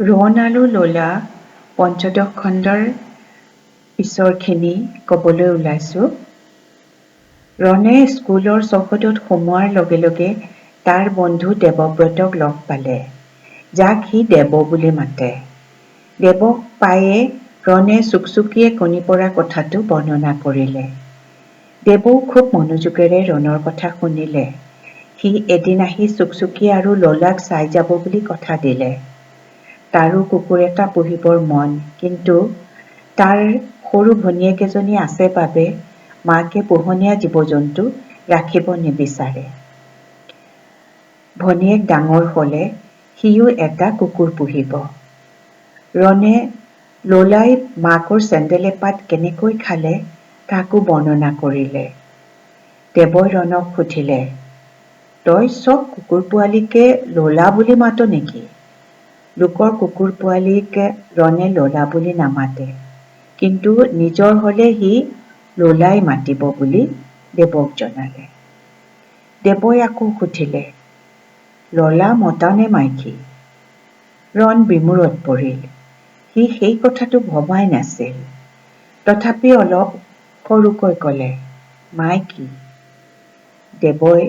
ৰণ আৰু লোলা পঞ্চদশ খণ্ডৰ পিছৰখিনি ক'বলৈ ওলাইছোঁ। ৰণে স্কুলৰ চৌহদত সোমোৱাৰ লগে লগে তাৰ বন্ধু দেৱব্ৰতক লগ পালে, যাক সি দেৱ বুলি মাতে। দেৱক পায়ে ৰণে চুকচুকীয়ে কণী পৰা কথাটো বৰ্ণনা কৰিলে। দেৱও খুব মনোযোগেৰে ৰণৰ কথা শুনিলে। সি এদিন আহি চুকচুকী আৰু ললাক চাই যাব বুলি কথা দিলে। তাৰো কুকুৰ এটা পুহিবৰ মন, কিন্তু তাৰ সৰু ভনীয়েক এজনী আছে বাবে মাকে পোহনীয়া জীৱ-জন্তু ৰাখিব নিবিচাৰে। ভনীয়েক ডাঙৰ হ'লে সিও এটা কুকুৰ পুহিব। ৰণে ললাই মাকৰ চেণ্ডেল এপাত কেনেকৈ খালে তাকো বৰ্ণনা কৰিলে। দেৱই ৰণক সুধিলে, তই চব কুকুৰ পোৱালিকে ললা বুলি মাত নেকি? লোকৰ কুকুৰ পোৱালিক ৰণে ললা বুলি নামাতে, কিন্তু নিজৰ হ'লে সি ললাই মাতিব বুলি দেৱক জনালে। দেৱই আকৌ সুধিলে, ললা মতা নে মাইকী? ৰণ বিমোৰত পৰিল। সি সেই কথাটো ভবাই নাছিল। তথাপি অলপ সৰুকৈ ক'লে, মাইকী। দেৱই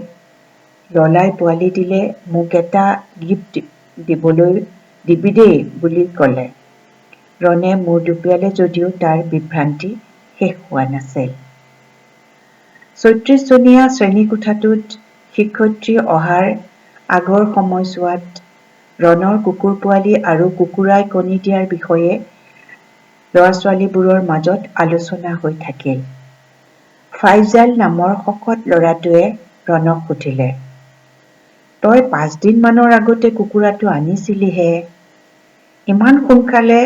ললাই পোৱালি দিলে মোক এটা গিফ্ট দিবলৈ দিবি দেই বুলি ক'লে। ৰণে মূৰ দুপিয়ালে যদিও তাৰ বিভ্ৰান্তি শেষ হোৱা নাছিল। 36জনীয়া শ্ৰেণীকোঠাটোত শিক্ষয়িত্ৰী অহাৰ আগৰ সময়ছোৱাত ৰণৰ কুকুৰ পোৱালি আৰু কুকুৰাই কণী দিয়াৰ বিষয়ে ল'ৰা-ছোৱালীবোৰৰ মাজত আলোচনা হৈ থাকিল। ফাইজাল নামৰ শকত ল'ৰাটোৱে ৰণক সুধিলে, তই 5 দিনমানৰ আগতে কুকুৰাটো আনিছিলিহে, ইমান সোনকালে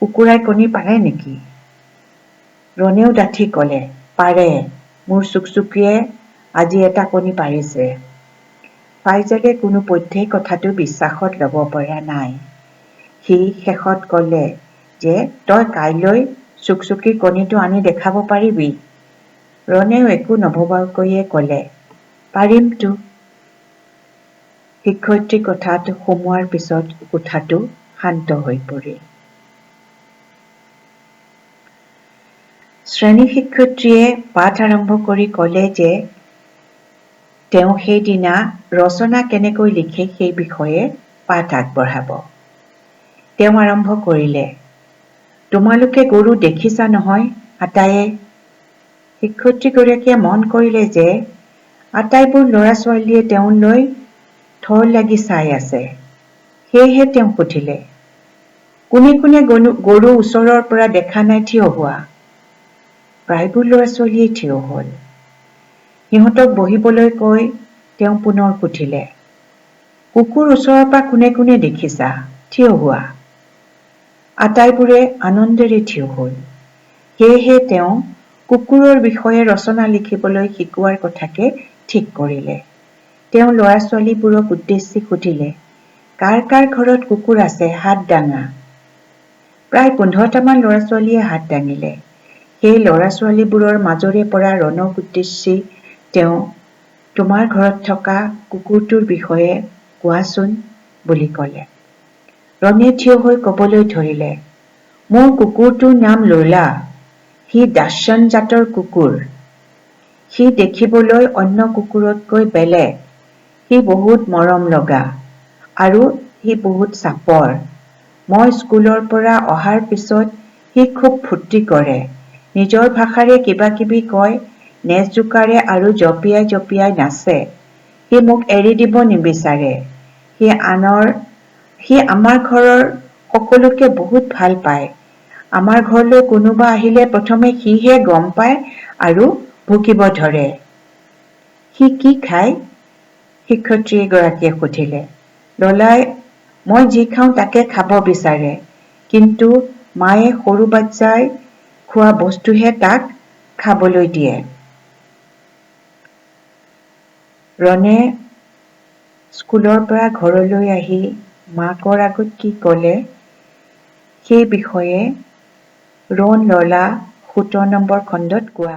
কুকুৰাই কণী পাৰে নেকি? ৰণেও ডাঠি ক'লে, পাৰে, মোৰ চুকচুকীয়ে আজি এটা কণী পাৰিছে। ফাইজালে কোনোপধ্যেই কথাটো বিশ্বাসত ল'ব পৰা নাই। সি শেষত ক'লে যে তই কাইলৈ চুকচুকীৰ কণীটো আনি দেখাব পাৰিবি? ৰণেও একো নভবাকৈয়ে ক'লে, পাৰিমতো। শিক্ষয়িত্ৰী কোঠাত সোমোৱাৰ পিছত কোঠাটো শান্ত হৈ পৰিল। শ্ৰেণী শিক্ষয়িত্ৰীয়ে পাঠ আৰম্ভ কৰি ক'লে যে তেওঁ সেইদিনা ৰচনা কেনেকৈ লিখে সেই বিষয়ে পাঠ আগবঢ়াব। তেওঁ আৰম্ভ কৰিলে, তোমালোকে গৰু দেখিছা নহয় আটায়ে? শিক্ষয়িত্ৰীগৰাকীয়ে মন কৰিলে যে আটাইবোৰ ল'ৰা-ছোৱালীয়ে তেওঁলৈ থৰ লাগি চাই আছে। সেয়েহে তেওঁ সুধিলে, কোনে কোনে গৰু ওচৰৰ পৰা দেখা নাই থিয় হোৱা। প্ৰায়বোৰ ল'ৰা-ছোৱালীয়েই থিয় হ'ল। সিহঁতক বহিবলৈ কৈ তেওঁ পুনৰ সুধিলে, কুকুৰ ওচৰৰ পৰা কোনে কোনে দেখিছা থিয় হোৱা। আটাইবোৰে আনন্দেৰে থিয় হ'ল। সেয়েহে তেওঁ কুকুৰৰ বিষয়ে ৰচনা লিখিবলৈ শিকোৱাৰ কথাকে ঠিক কৰিলে। তেওঁ ল'ৰা-ছোৱালীবোৰক উদ্দেশ্যি সুধিলে, কাৰ কাৰ ঘৰত কুকুৰ আছে হাত দাঙা। প্ৰায় 15টামান ল'ৰা-ছোৱালীয়ে হাত দাঙিলে। সেই ল'ৰা-ছোৱালীবোৰৰ মাজৰে পৰা ৰণক উদ্দেশ্যি তেওঁ তোমাৰ ঘৰত থকা কুকুৰটোৰ বিষয়ে কোৱাচোন বুলি ক'লে। ৰণে থিয় হৈ ক'বলৈ ধৰিলে, মোৰ কুকুৰটোৰ নাম লোলা। সি ডাচ্চন জাতৰ কুকুৰ। সি দেখিবলৈ অন্য কুকুৰতকৈ বেলেগ। সি বহুত মৰম লগা আৰু সি বহুত চাপৰ। মই স্কুলৰ পৰা অহাৰ পিছত সি খুব ফূৰ্তি কৰে। নিজৰ ভাষাৰে কিবাকিবি কয়, নেজ জোকাৰে আৰু জঁপিয়াই জঁপিয়াই নাচে। সি মোক এৰি দিব নিবিচাৰে। সি আমাৰ ঘৰৰ সকলোকে বহুত ভাল পায়। আমাৰ ঘৰলৈ কোনোবা আহিলে প্ৰথমে সিহে গম পায় আৰু ভুকিব ধৰে। সি কি খায়? শিক্ষয়িত্ৰীগৰাকীয়ে সুধিলে। ললাই মই যি খাওঁ তাকে খাব বিচাৰে, কিন্তু মায়ে সৰু বাচ্চাই খোৱা বস্তুহে তাক খাবলৈ দিয়ে। ৰণে স্কুলৰ পৰা ঘৰলৈ আহি মাকৰ আগত কি ক'লে সেই বিষয়ে ৰণ ললা 17 নম্বৰ খণ্ডত কোৱা